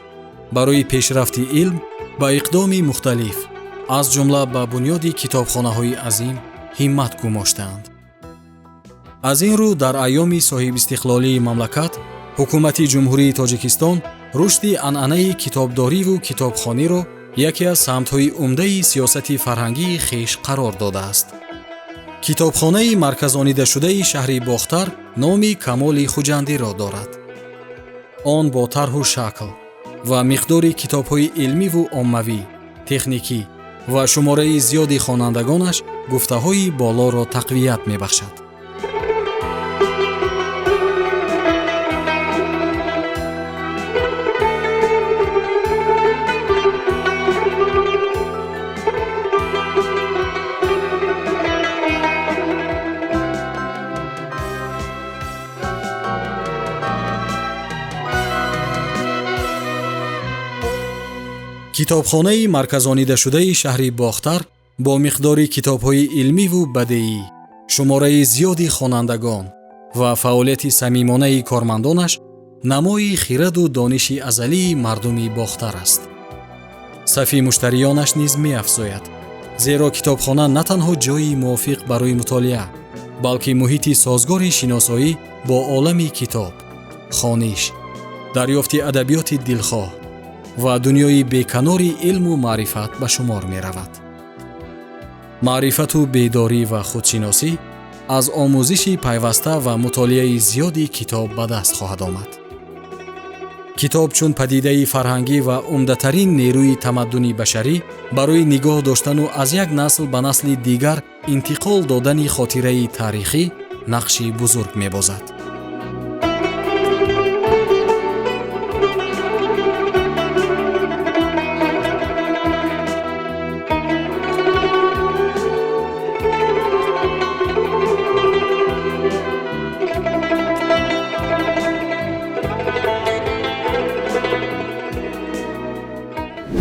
барои пешрафти илм ба иқдоми мухталиф, аз ҷумла ба бунёди китобхонаҳои азим ҳиммат гумоштаанд. Аз ин рӯ дар айёми соҳибистиқлолии мамлакат ҳукумати Ҷумҳурии Тоҷикистон рушди анъанаи китобдориву китобхониро яке аз самтҳои умдаи сиёсати фарҳангии хеш қарор додааст. Китобхонаи марказонидашудаи шаҳри Бохтар номи Камоли Хуҷандиро дорад. Он бо тарҳу шакл ва миқдори китобҳои илмиву оммавӣ, техникӣ ва шумораи зиёди хонандагонаш гуфтаҳои болоро тақвият мебахшад. Китобхонаи марказонидашудаи шаҳри Бохтар бо миқдори китобҳои илмиву бадеӣ, шумораи зиёди хонандагон ва фаъолияти самимонаи кормандонаш намои хираду дониши азалии мардуми Бохтар аст. Сафи муштариёнаш низ меафзояд, зеро китобхона на танҳо ҷойи мувофиқ барои мутолиа, балки муҳити созгори шиносоӣ бо олами китоб, хониш, дарёфти адабиёти дилхоҳ ва дунёи беканори илму маърифат ба шумор меравад. Маърифату бедорӣ ва худшиносӣ аз омӯзиши пайваста ва мутолиаи зиёди китоб ба даст хоҳад омад. Китоб чун падидаи фарҳангӣ ва умдатарин нерӯи тамаддуни башарӣ барои нигоҳ доштану аз як насл ба насли дигар интиқол додани хотираи таърихӣ нақши бузург мебозад.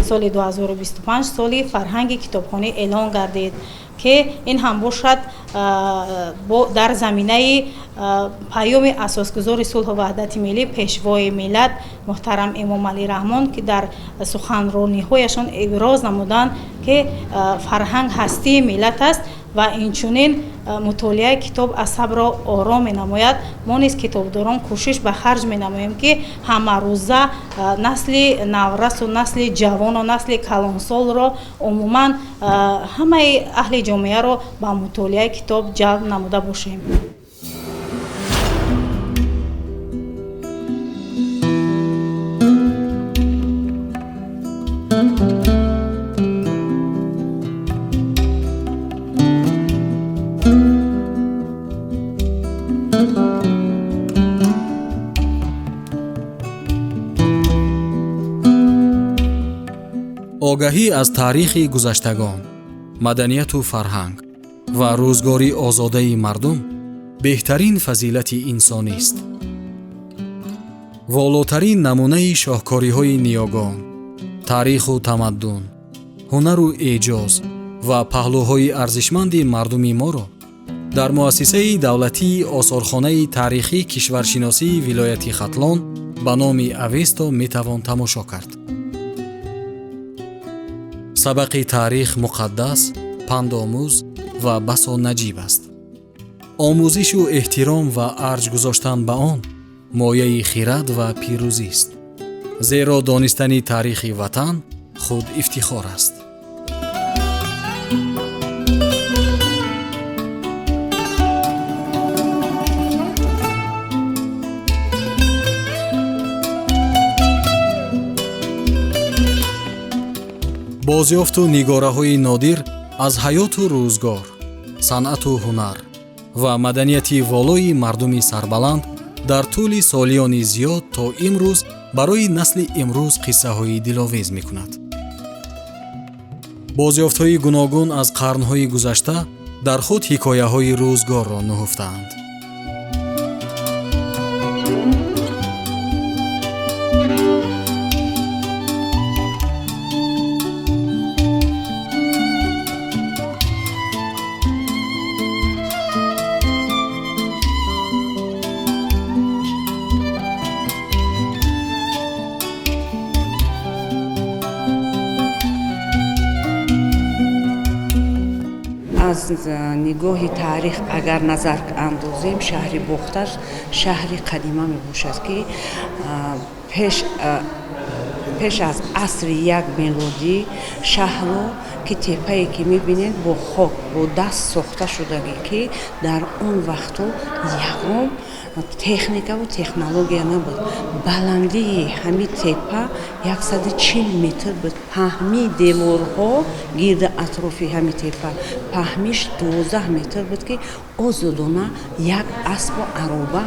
Соли 2025 соли фарҳанги китобхонӣ эълон гардид, ки ин ҳам бошад дар заминаи паёми асосгузори сулҳу ваҳдати миллӣ, пешвои миллат муҳтарам Эмомалӣ Раҳмон, ки дар суханрониҳояшон иброз намуданд, ки фарҳанг ҳастии миллат аст ва инчунин мутолиаи китоб асабро ором менамояд. Мо низ китобдорон кӯшиш ба харҷ менамоем, ки ҳамарӯза насли наврасу насли ҷавону насли калонсолро, умуман ҳамаи аҳли ҷомеаро ба мутолиаи китоб ҷалб намуда бошем. Огаҳӣ аз таърихи гузаштагон, маданияту фарҳанг ва рӯзгори озодаи мардум беҳтарин фазилати инсонист. Волотарин намунаи шоҳкориҳои ниёгон, таъриху тамаддун, ҳунару эъҷоз ва паҳлӯҳои арзишманди мардуми моро дар муассисаи давлатии осорхонаи таърихии кишваршиносии вилояти Хатлон ба номи Авесто метавон тамошо кард. Сабақи таърих муқаддас, пандомӯз ва басо наҷиб аст. Омӯзишу эҳтиром ва арҷ гузоштан ба он мояи хирад ва пирӯзист, зеро донистани таърихи ватан худ ифтихор аст. Бозёфту нигораҳои нодир аз ҳаёту рӯзгор, санъату ҳунар ва маданияти волои мардуми сарбаланд дар тӯли солиёни зиёд то имрӯз барои насли имрӯз қиссаҳои диловез мекунад. Бозёфтҳои гуногун аз қарнҳои гузашта дар худ ҳикояҳои рӯзгорро нуҳуфтаанд. Аз нигоҳи таърих агар назар андозем, шаҳри Бохтар шаҳри қадима мебошад, ки пеш аз асри як мелодӣ шаҳрро, ки теппае ки мебинед, бо хок, бо даст сохта шудагӣ, ки дар он вақтҳо ягон техникаву технология набуд. Баландии ҳамин теппа 140 метр буд. Паҳмии деворҳо гирди атрофи ҳамин теппа паҳмиш 12 метр буд, ки озодона як аспу ароба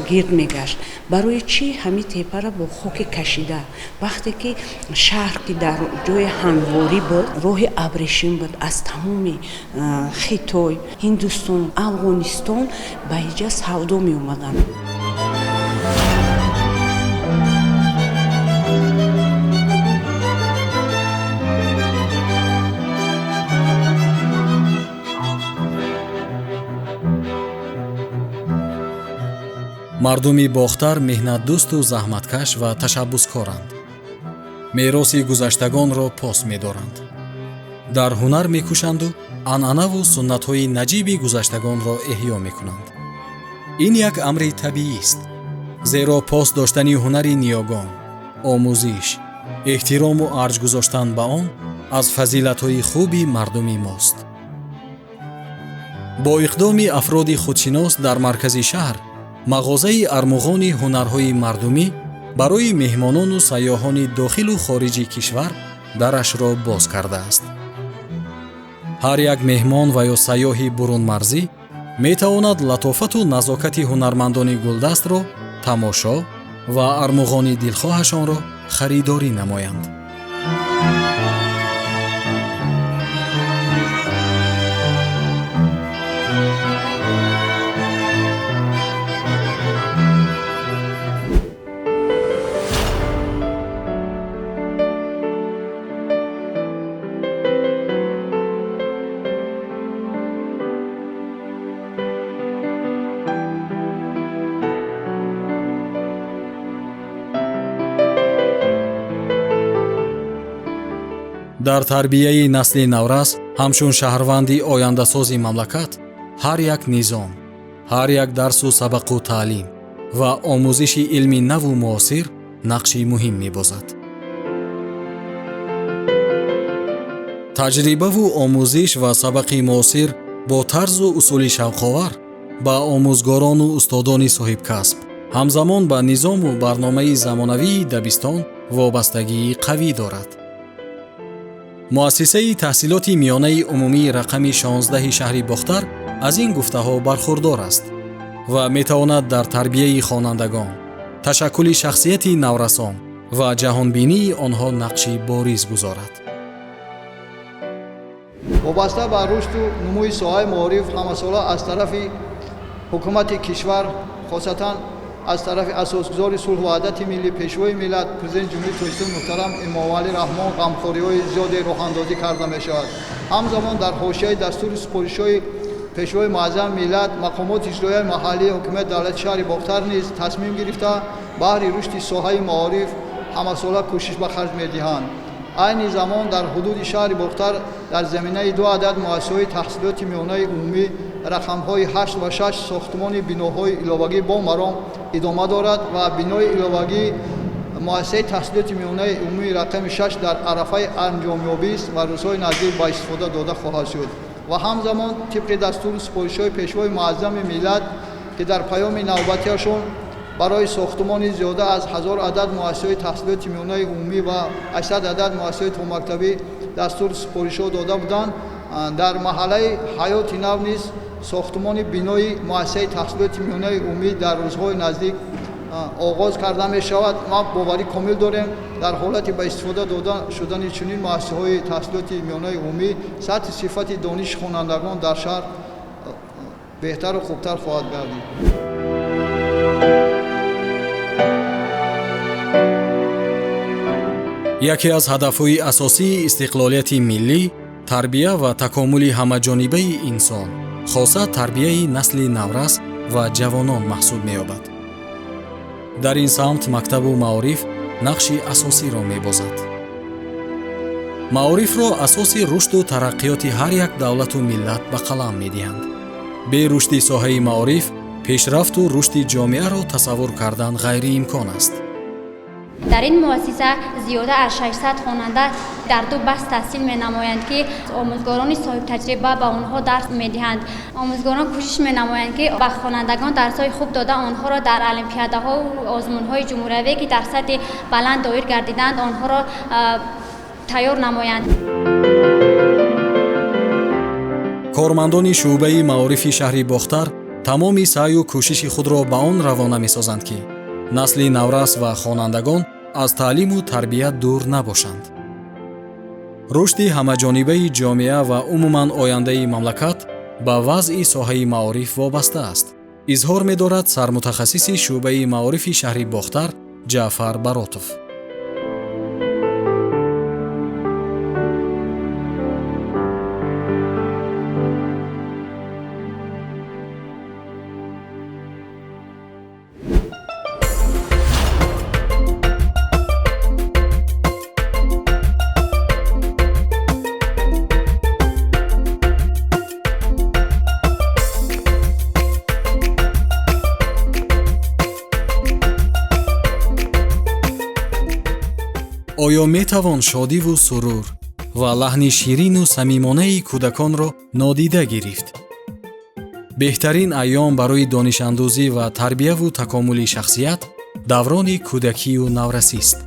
гирд мегашт. Барои чӣ ҳамин теппаро бо хоки кашида? Вақте ки шаҳр ки дар ҷои ҳамворӣ буд, роҳи абрешим буд, аз тамоми Хитой, Ҳиндустон, Афғонистон ба иҷа савдо меомаданд. Мардуми Бохтар меҳнатдӯсту заҳматкаш ва ташаббускоранд. Мероси гузаштагонро пос медоранд. Дар ҳунар мекӯшанду анъанаву суннатҳои наҷиби гузаштагонро эҳё мекунанд. Ин як амри табиист, зеро пос доштани ҳунари ниёгон, омӯзиш, эҳтирому арҷ гузоштан ба он аз фазилатҳои хуби мардуми мост. Бо иқдоми афроди худшинос дар маркази шаҳр мағозаи армуғони ҳунарҳои мардумӣ барои меҳмонону сайёҳони дохилу хориҷи кишвар дарашро боз кардааст. Ҳар як меҳмон ва ё сайёҳи бурунмарзӣ метавонад латофату назокати ҳунармандони гулдастро тамошо ва армуғони дилхоҳашонро харидорӣ намоянд. Дар тарбияи насли наврас ҳамчун шаҳрванди ояндасози мамлакат ҳар як низом, ҳар як дарсу сабақу таълим ва омӯзиши илми наву муосир нақши муҳим мебозад. Таҷрибаву омӯзиш ва сабақи муосир бо тарзу усули шавқовар ба омӯзгорону устодони соҳибкасб, ҳамзамон ба низому барномаи замонавии дабистон вобастагии қавӣ дорад. Муассисаи таҳсилоти миёнаи умумии рақами 16 шаҳри Бохтар аз ин гуфтаҳо бархурдор аст ва метавонад дар тарбияи хонандагон, ташаккули шахсияти наврасон ва ҷаҳонбинии онҳо нақши бориз гузорад. Вобаста ба рушду нумӯи соҳаи маориф ҳамасола аз тарафи ҳукумати кишвар, хосатан аз тарафи асосгузори сулҳу ваҳдати миллӣ, пешвои миллат, президенти Ҷумҳурии Тоҷикистон муҳтарам Эмомалӣ Раҳмон ғамхориҳои зиёде роҳандозӣ карда мешавад. Ҳамзамон дар ҳошияи дастури супоришҳои пешвои муаззами миллат, мақомоти иҷроияи маҳаллии ҳукумати давлати шаҳри Бохтар низ тасмим гирифта баҳри рушди соҳаи маориф ҳамасола кӯшиш ба харҷ медиҳанд. Айни замон дар ҳудуди шаҳри Бохтар дар заминаи ду адад муассисаҳои таҳсилоти миёнаи умумӣ рақамҳои 8 ва 6 сохтмони биноҳои иловагӣ бо маром идома дорад ва бинои иловагии муассисаи таҳсилоти миёнаи умумии рақами 6 дар арафаи анҷомёбист ва рӯзҳои наздик ба истифода дода хоҳад шуд. Ва ҳамзамон тибқи дастуру супоришҳои пешвои муаззами миллат, ки дар паёми навбатиашон барои сохтмони зиёда аз 1000 адад муассисаҳои таҳсилоти миёнаи умумӣ ва 800 адад муассисаҳои томактабӣ дастуру супоришҳо дода буданд, дар маҳаллаи Ҳаёти Нав низ сохтмони бинои муассисаи таҳсилоти миёнаи умумӣ дар рӯзҳои наздик Оғоз карда мешавад. Ма боварӣ комил дорем, дар ҳолати ба истифода дода шудани чунин муассисаҳои таҳсилоти миёнаи умумӣ сатҳи сифати дониши хонандагон дар шаҳр беҳтару хубтар хоҳад гардид. Яке аз ҳадафҳои асосии истиқлолияти миллӣ тарбия ва такомули ҳамаҷонибаи инсон, хоса тарбияи насли наврас ва ҷавонон маҳсуб меёбад. Дар ин самт мактабу маориф нақши асосиро мебозад. Маорифро асоси рушду тараққиёти ҳар як давлату миллат ба қалам медиҳанд. Бе рушди соҳаи маориф пешрафту рушди ҷомеаро тасаввур кардан ғайриимкон аст. Дар ин муассиса зиёда аз 600 хонанда дар ду баст таҳсил менамоянд, ки омӯзгорони соҳибтаҷриба ба онҳо дарс медиҳанд. Омӯзгорон кӯшиш менамоянд, ки ба хонандагон дарсҳои хуб дода, онҳоро дар олимпиадаҳову озмунҳои ҷумҳуриявие, ки дар сатҳи баланд доир гардиданд, онҳоро тайёр намоянд. Кормандони шӯъбаи маорифи шаҳри Бохтар тамоми саъю кӯшиши худро ба он равона месозанд, ки насли наврас ва хонандагон аз таълиму тарбия дур набошанд. Рушди ҳамаҷонибаи ҷомеа ва умуман ояндаи мамлакат ба вазъи соҳаи маориф вобаста аст, изҳор медорад сармутахассиси шӯъбаи маорифи шаҳри Бохтар Ҷаъфар Баротов. Оё метавон шодиву сурур ва лаҳни ширину самимонаи кӯдаконро нодида гирифт? Беҳтарин айём барои донишандӯзӣ ва тарбияву такомули шахсият даврони кӯдакию наврасист.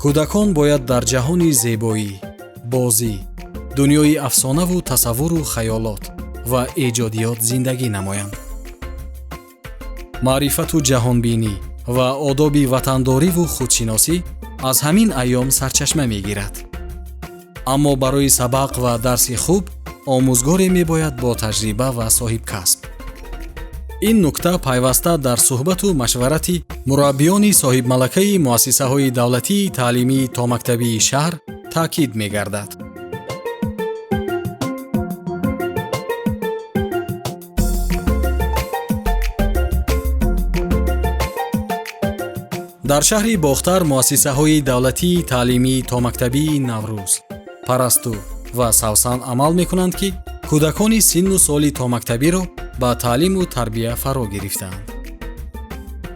Кӯдакон бояд дар ҷаҳони зебоӣ, бозӣ, дунёи афсонаву тасаввуру хаёлот ва эҷодиёт зиндагӣ намоянд. Маърифату ҷаҳонбинӣ ва одоби ватандориву худшиносӣ аз ҳамин айём сарчашма мегирад. Аммо барои сабақ ва дарси хуб омӯзгоре мебояд бо таҷриба ва соҳибкасб. Ин нукта пайваста дар суҳбату машварати мураббиёни соҳибмалакаи муассисаҳои давлатии таълимии томактабии шаҳр таъкид мегардад. Дар шаҳри Бохтар муассисаҳои давлатии таълимии томактабии Наврӯз, Парасту ва Савсан амал мекунанд, ки кӯдакони синну соли томактабиро ба таълиму тарбия фаро гирифтаанд.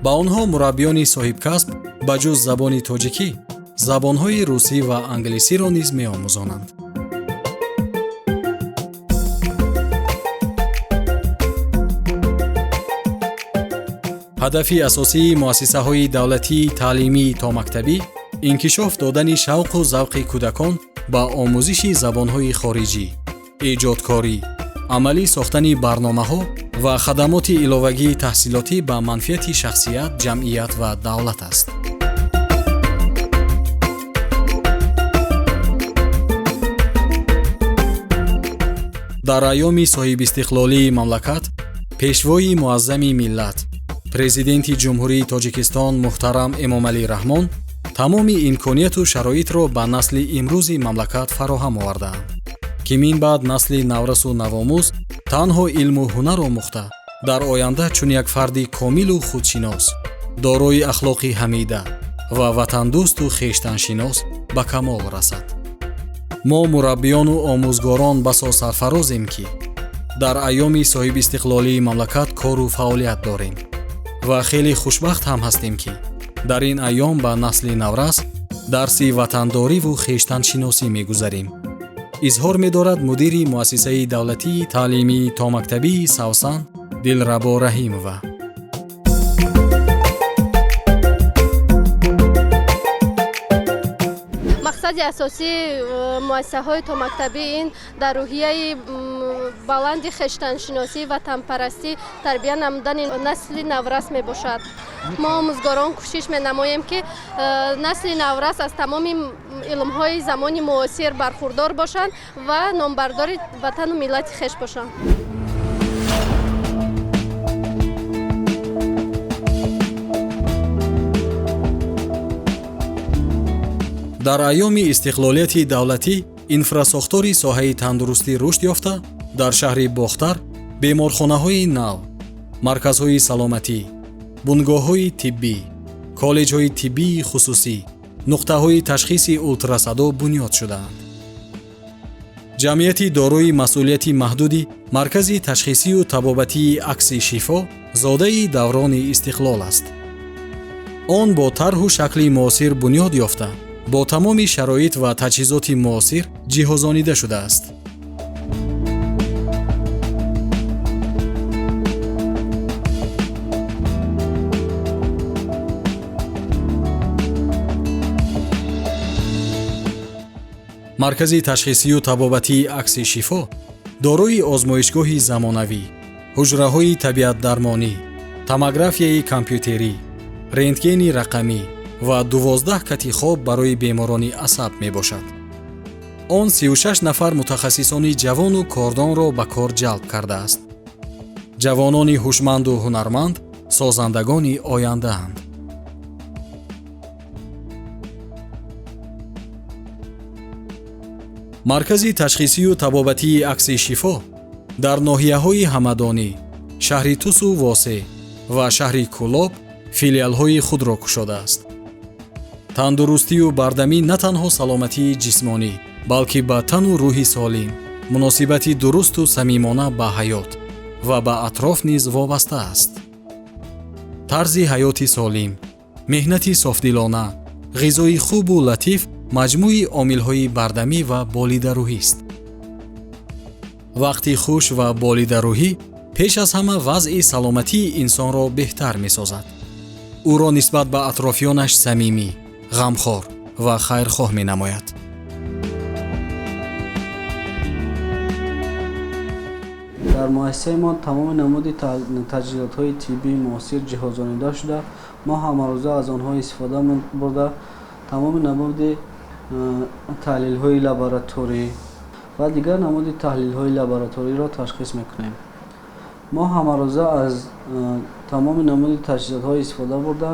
Ба онҳо мураббиёни соҳибкасб ба ҷуз забони тоҷикӣ забонҳои русӣ ва англисиро низ меомӯзонанд. Ҳадафи асосии муассисаҳои давлатии таълимии томактабӣ инкишоф додани шавқу завқи кӯдакон ба омӯзиши забонҳои хориҷӣ, эҷодкорӣ, амалӣ сохтани барномаҳо ва хадамоти иловагии таҳсилотӣ ба манфиати шахсият, ҷамъият ва давлат аст. Дар айёми соҳибистиқлолии мамлакат пешвои муаззами миллат, президенти Ҷумҳурии Тоҷикистон муҳтарам Эмомалӣ Раҳмон тамоми имконияту шароитро ба насли имрӯзи мамлакат фароҳам овардаанд, ки минбаъд насли наврасу навомӯз танҳо илму ҳунар омӯхта, дар оянда чун як фарди комилу худшинос, дорои ахлоқи ҳамида ва ватандӯсту хештаншинос ба камол расад. Мо мураббиёну омӯзгорон басо сарфарозем, ки дар айёми соҳибистиқлолии мамлакат кору фаъолият дорем ва хеле хушбахт ҳам ҳастем, ки дар ин айём ба насли наврас дарси ватандориву хештаншиносӣ мегузарем, изҳор медорад мудири муассисаи давлатии таълимии томактабии Савсан Дилрабо Раҳимова. Мақсади асосии муассисаҳои томактабӣ ин дар рӯҳияи Баланди хештаншиносӣ, ватанпарастӣ тарбия намудани насли наврас мебошад. Мо омӯзгорон кӯшиш менамоем, ки насли наврас аз тамоми илмҳои замони муосир бархурдор бошанд ва номбардори ватану миллати хеш бошанд. Дар айёми истиқлолияти давлатӣ инфрасохтори соҳаи тандурустӣ рушд ёфта, дар шаҳри Бохтар беморхонаҳои нав, марказҳои саломатӣ, бунгоҳҳои тиббӣ, коллеҷҳои тиббии хусусӣ, нуқтаҳои ташхиси ултрасадо бунёд шудаанд. Ҷамъияти дорои масъулияти маҳдуди Маркази ташхисию табобатии Акси Шифо зодаи даврони истиқлол аст. Он бо тарҳу шакли муосир бунёд ёфта, бо тамоми шароит ва таҷҳизоти муосир ҷиҳозонида шудааст. Маркази ташхисию табобатии Акси Шифо дорои озмоишгоҳи замонавӣ, ҳуҷраҳои табиатдармонӣ, томографияи компютерӣ, рентгени рақамӣ ва 12 кати хоб барои беморони асаб мебошад. Он 36 нафар мутахассисони ҷавону кордонро ба кор ҷалб кардааст. Ҷавонони ҳушманду ҳунарманд созандагони ояндаанд. Маркази ташхисию табобатии Акси Шифо дар ноҳияҳои Ҳамадонӣ, шаҳри Тусу Восе ва шаҳри Кӯлоб филиалҳои худро кушодааст. Тандурустию бардамӣ на танҳо саломатии ҷисмонӣ, балки ба тану рӯҳи солим, муносибати дурусту самимона ба ҳаёт ва ба атроф низ вобаста аст. Тарзи ҳаёти солим, меҳнати софдилона, ғизои хубу латиф маҷмӯи омилҳои бардамӣ ва болидарӯҳист. Вақти хуш ва болидарӯҳӣ пеш аз ҳама вазъи саломатии инсонро беҳтар месозад. Ӯро нисбат ба атрофиёнаш самимӣ, ғамхор ва хайрхоҳ менамояд. Дар муассисаи мо тамоми намуди таҷҳизотҳои тиббии муосир ҷиҳозонида шуда, мо ҳамарӯза аз онҳо истифода бурда, тамоми намуди таҳлилҳои лабораторӣ ва дигар намуди таҳлилҳои лабораториро ташхис мекунем. Мо ҳамарӯза аз тамоми намуди таҷҳизотҳо истифода бурда,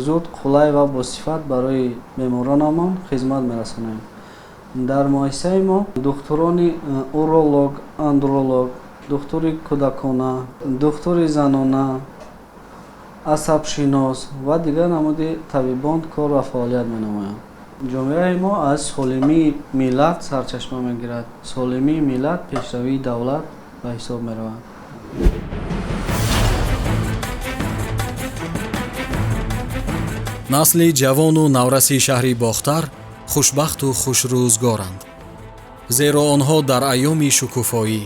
зуд, қулай ва босифат барои беморонамон хизмат мерасонем. Дар муассисаи мо духтурони уролог, андролог, духтури кӯдакона, духтури занона, асабшинос ва дигар намуди табибон кор ва фаъолият менамоянд. Ҷомеаи мо аз солимии миллат сарчашма мегирад. Солимии миллат пешравии давлат ба ҳисоб меравад. Насли ҷавону навраси шаҳри Бохтар хушбахту хушрӯзгоранд, зеро онҳо дар айёми шукуфоӣ,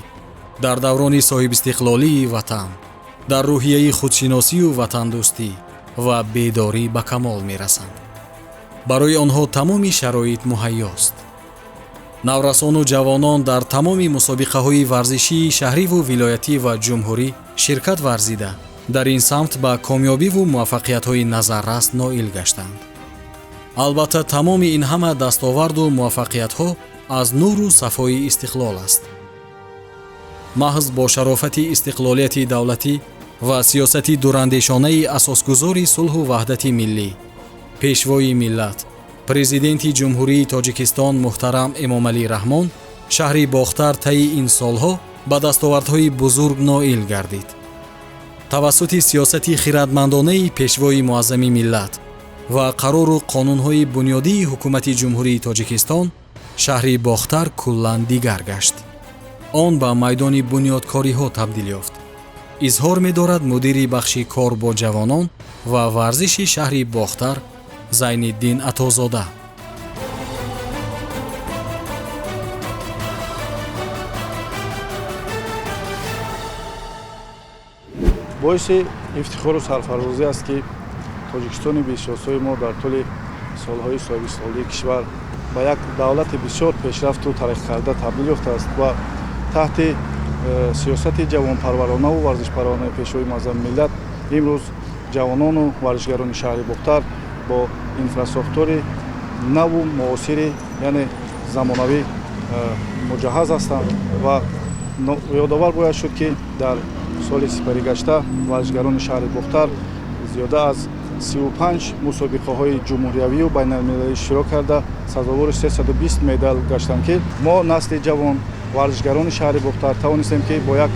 дар даврони соҳибистиқлолии ватан, дар рӯҳияи худшиносию ватандӯстӣ ва бедорӣ ба камол мерасанд. Барои онҳо тамоми шароит муҳайёст. Наврасону ҷавонон дар тамоми мусобиқаҳои варзишии шаҳриву вилоятӣ ва ҷумҳурӣ ширкат варзида, дар ин самт ба комёбиву муваффақиятҳои назаррас ноил гаштанд. Албатта, тамоми ин ҳама дастоварду муваффақиятҳо аз нуру сафои истиқлол аст. Маҳз бо шарофати истиқлолияти давлатӣ ва сиёсати дурандешонаи асосгузори сулҳу ваҳдати миллӣ, пешвои миллат, президенти Ҷумҳурии Тоҷикистон муҳтарам Эмомалӣ Раҳмон, шаҳри Бохтар таи ин солҳо ба дастовардҳои бузург ноил гардид. Тавассути сиёсати хирадмандонаи пешвои муаззами миллат ва қарору қонунҳои бунёдии ҳукумати Ҷумҳурии Тоҷикистон, шаҳри Бохтар куллан дигар гашт. Он ба майдони бунёдкориҳо табдил ёфт. Изҳор медорад мудири бахши кор бо ҷавонон ва варзиши шаҳри Бохтар Зайниддин Атозода. Боиси ифтихору сарфарозӣ аст, ки Тоҷикистони бисёрсои мо дар тӯли солҳои соҳибистиқлолии кишвар ба як давлати бисёр пешрафту тараққикарда табдил ёфтааст ва таҳти сиёсати ҷавонпарваронаву варзишпарваронаи Пешвои муаззами миллат имрӯз ҷавонону варзишгарони шаҳри Бохтар бо инфрасохтори наву муосири, яъне замонавӣ муҷаҳҳаз ҳастанд. Ва ёдовар бояд шуд, ки дар соли сипаригашта варзишгарони шаҳри Бохтар зиёда аз 35 мусобиқаҳои ҷумҳуриявию байналмилалӣ иштирок карда, сазовори 320 медал гаштанд, ки мо насли ҷавон варзишгарони шаҳри Бохтар тавонистем, ки бо як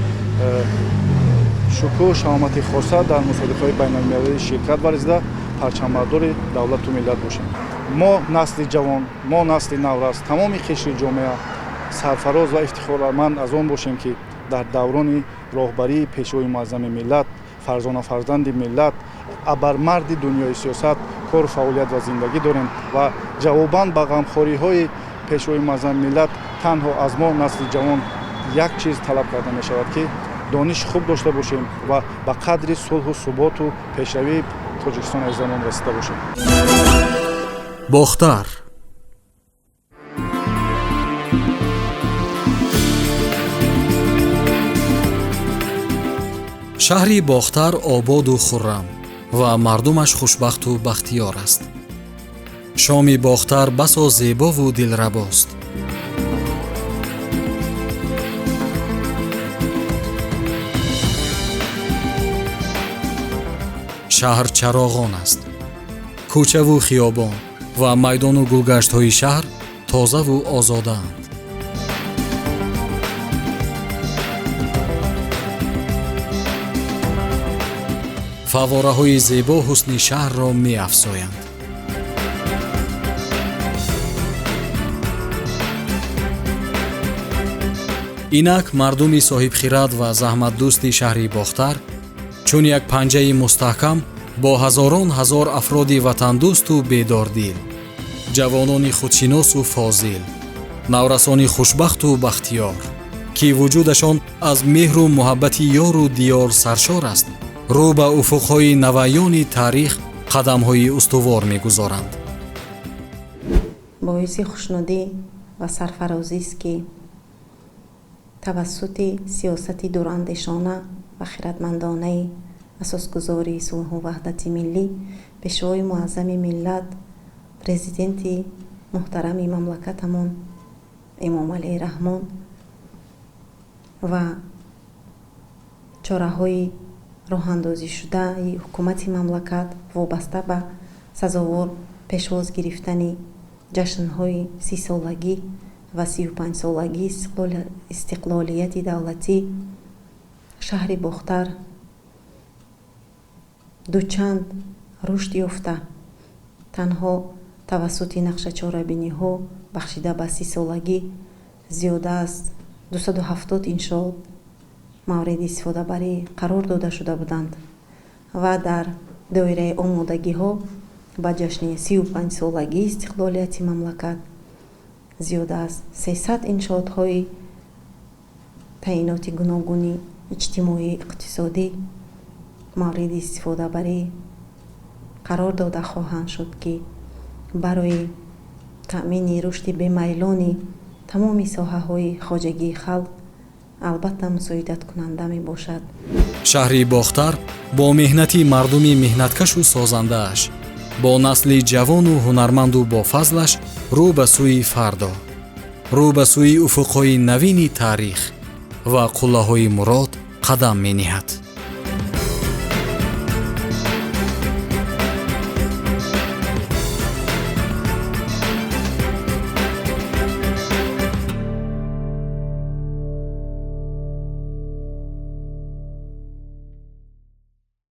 шукӯҳ шаҳомати хоса дар мусобиқаҳои байналмилалӣ ширкат варзида, парчамбардори давлату миллат бошем. Мо насли ҷавон, мо насли наврас, тамоми қишри ҷомеа сарфароз ва ифтихорманд аз он бошем, ки дар даврони роҳбарии Пешвои муаззами миллат, фарзона фарзанди миллат, абармарди дунёи сиёсат кору фаъолият ва зиндагӣ дорем. Ва ҷавобан ба ғамхориҳои Пешвои муаззами миллат танҳо аз мо насли ҷавон як чиз талаб карда мешавад, ки дониши хуб дошта бошем ва ба қадри сулҳу суботу пешравии Тоҷикистон аз замон расида бошем. Бохтар. Шаҳри Бохтар ободу хуррам ва мардумаш хушбахту бахтиёр аст. Шоми Бохтар басо зебову дилрабост. Шаҳр чароғон аст. Кӯчаву хиёбон ва майдону гулгаштҳои шаҳр тозаву озодаанд. Фаввораҳои зебо ҳусни шаҳрро меафзоянд. Инак мардуми соҳибхирад ва заҳматдӯсти шаҳри Бохтар чун як панҷаи мустаҳкам бо ҳазорон ҳазор афроди ватандӯсту бедордил, ҷавонони худшиносу фозил, наврасони хушбахту бахтиёр, ки вуҷудашон аз меҳру муҳаббати ёру диёр саршор аст, рӯ ба уфуқҳои навайёни таърих қадамҳои устувор мегузоранд. Боиси хушнудӣ ва сарфарозист, ки тавассути сиёсати дурандешона ва хиратмандонаи асосгузори сулҳу ваҳдати миллӣ, Пешвои муаззами миллат, президенти муҳтарами мамлакатамон Эмомалӣ Раҳмон ва чораҳои роҳандозишудаи ҳукумати мамлакат вобаста ба сазовор пешвоз гирифтани ҷашнҳои 30-солагӣ ва 35-солагии истиқлолияти давлатӣ шаҳри Бохтар дучанд рушд ёфта, танҳо тавассути нақшачорабиниҳо бахшида ба 30-солагӣ зиёда аз 270 иншоот мавриди истифодабарӣ қарор дода шуда буданд ва дар доираи омодагиҳо ба ҷашни 35-солагии истиқлолияти мамлакат зиёда аз 300 иншоотҳои таъиноти гуногуни иҷтимоӣ иқтисодӣ мавриди истифодабарӣ қарор дода хоҳанд шуд, ки барои таъмини рушди бемайлони тамоми соҳаҳои хоҷагии халқ албатта мусоидаткунанда мебошад. Шаҳри Бохтар бо меҳнати мардуми меҳнаткашу созандааш, бо насли ҷавону ҳунарманду бофазлаш рӯ ба сӯи фардо, рӯ ба сӯи уфуқҳои навини таърих ва қуллаҳои мурод қадам мениҳад.